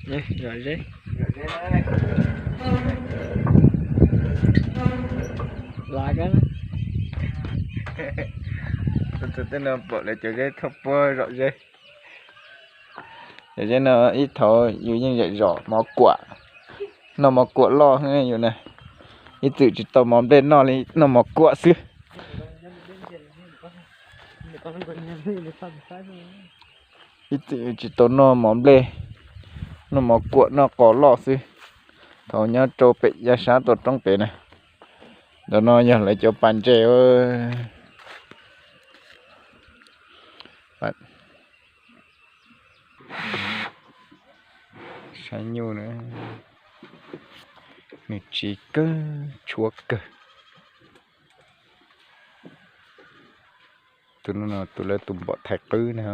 Zom zeb. Lav kab. Tus tej no pom lawv cov zeb thauj puag zom zeb. Cov zeb no ib thaum yus yeej zam zom mov kuam, noj mov kuam loj yus na. Ib txwm tsis tau mov nplej noj li, noj mov kuam xwb. Ib txwm tsis tau noj mov nplej, noj mov kuam noj qos loj xwb. Thaum nyob rau pem yav sab tom roob pem na. Ntawm no yog lawv cov pas ntses. Saib nyuj na, nws tsis kawg tshuab kawg. Tus no tus lawv tus npom thaiv qwb na.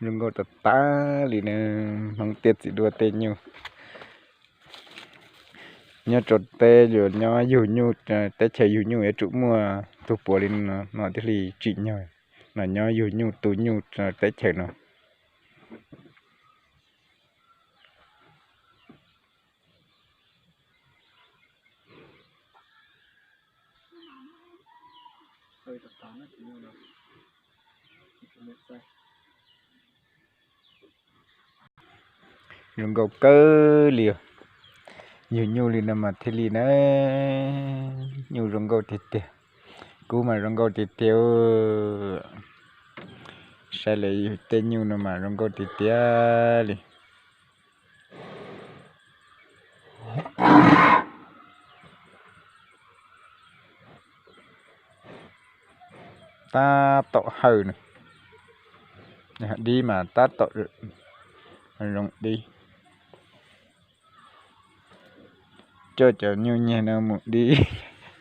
Zoo nkauj tas tas li na, Hmoob tiaj txiv duaj tej nyuj. Nyob rau teb, nyob yug nyuj, teb chaws yug nyuj yuav tsum muaj tug puav li no thiaj li tsim nyog. No nyob yug nyuj tu nyuj teb chaws no. Zoo nkauj kawg li os. Yug nyuj li no mas thiaj li na, nyuj zoo nkauj tiag tiag. Kub mas zoo nkauj tiag tiag. Saib lawv yug tej nyuj no mas zoo nkauj tiag tiag li. Tab tom hawm na, dib mas tab tom zoo dib. Coj cov nyuj nyiag no mus dib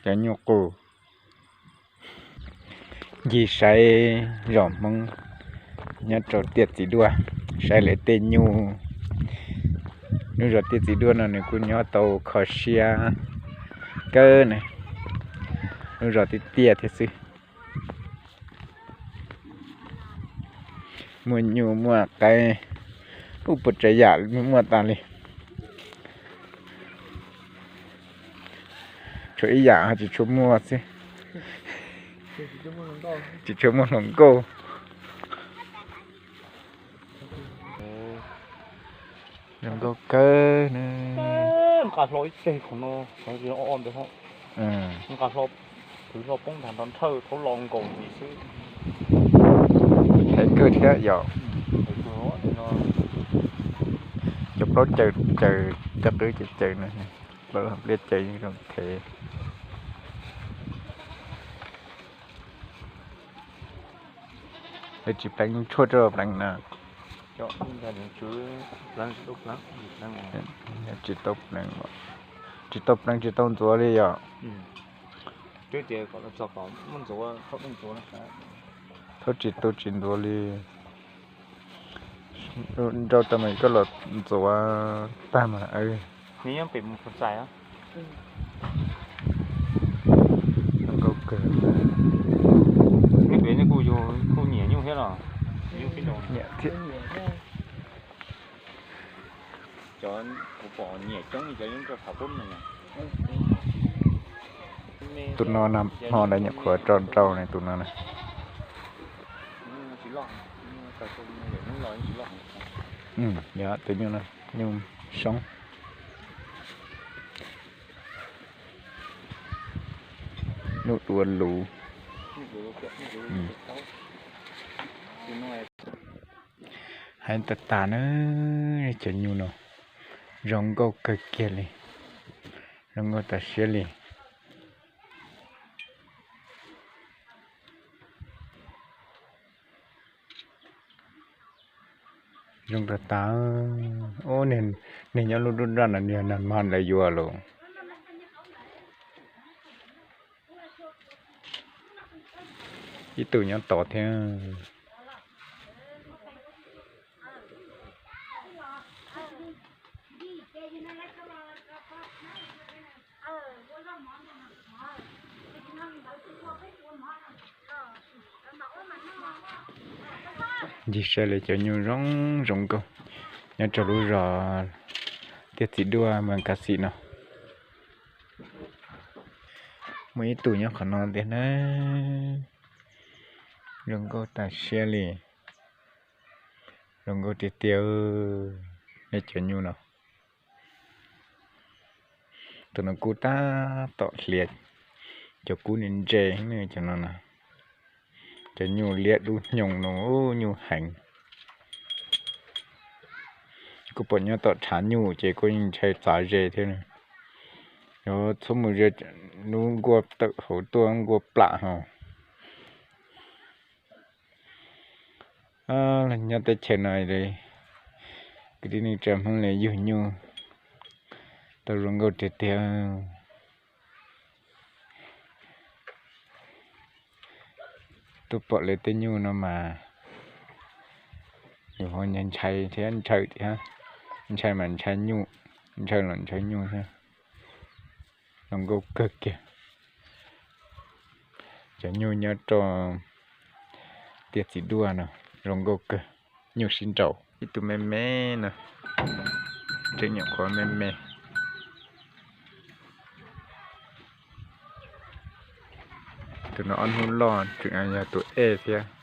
cov nyuj qus. Ncig saib zos Hmoob nyob rau tiaj txiv duaj, saib lawv tej nyuj. Lub zos tiaj txiv duaj no nws kuj nyob tau kho siab kawg ne, lub zos tiaj tiaj thiab xwb. Muaj nyuj muaj qaib, ub, puas tsav yam muaj tas li. Tshuav ib yam tsis tshua muaj xwb, tsis tshua muaj hluas nkauj. Zoo nkauj kawg na. Nqa hlo ib teg qhov no, qhov o ntawd, nqa hlo, khwv hlo poob ntag nrho nrhawj thaub lo nkaus ntxiv xwb. Thev kawg thiab yom. Cov plaub caws caws, cov qwb caws caws na, plaub hau pliaj caws yeej zoo thev. Lawv tsis pleev tshuaj rau pleev na. Tsis tau pleev, tsis tau pleev tsis tau ntxuav li yom. Thaub tsis tu tsis ntxuav li. Nrau tau mas koj los ntxuav tag mas. Nkauj kawg. Kuj nyiam nyuj thiab los? Nyiam thiab. Cov kuv pom nyiam coob li cov yeeb rau phav pub no. Tus no na, hmo ntawd nyuam qhuav tso nrau ne tus no na. Yog tus nyuj no, nyuj soob. Nyuj dua luv. Heev tas tas na, cov nyuj no zoo nkauj kawg kiag li, zoo nkauj tas siab li. Zoo tas tas. Ub, niag nyob lub nruab nraj no niag nag hmo lawv yuav los. Ib tug nyob tod thiab. Ncig saib li cov nyuj zoo zoo nkauj nyob rau lub zos Tiaj Txiv Duaj, Moos Kav Xim no. Muaj ib tug nyob qhov no tiag na. Zoo nkauj tas siab li. Zoo nkauj tiag tiag. Nej cov nyuj no, tus no kub tab tom hlias, cov kub ntse ntse cov no na. Cov nyuj liab dub hnyoo no, nyuj heev. Kuv pom nyob tom tshav nyuj ces kuj yeej ntshai txav ze thiab. Yuav txhob mus ze, lub nkuaj tawm hauv tuaj nkuaj plam hos. Nyob teb chaws no, kwv tij neej tsa Hmoob li yug nyuj tau zoo nkauj tiag tiag. Tuaj pom li tej nyuj no mas yus ho ntshai thiab ntshaw thiab. Ntshai mas ntshai nyuj, ntshaw los ntshaw nyuj thiab. Zoo nkauj kawg kiag. Cov nyuj nyob rau Tiaj Txiv Duaj no zoo nkauj kawg. Nyuj sib nraus, ib tug me me no, tseem nyuam qhuav me me. Tus no ob hnub loj tseem yog tus ej thiab.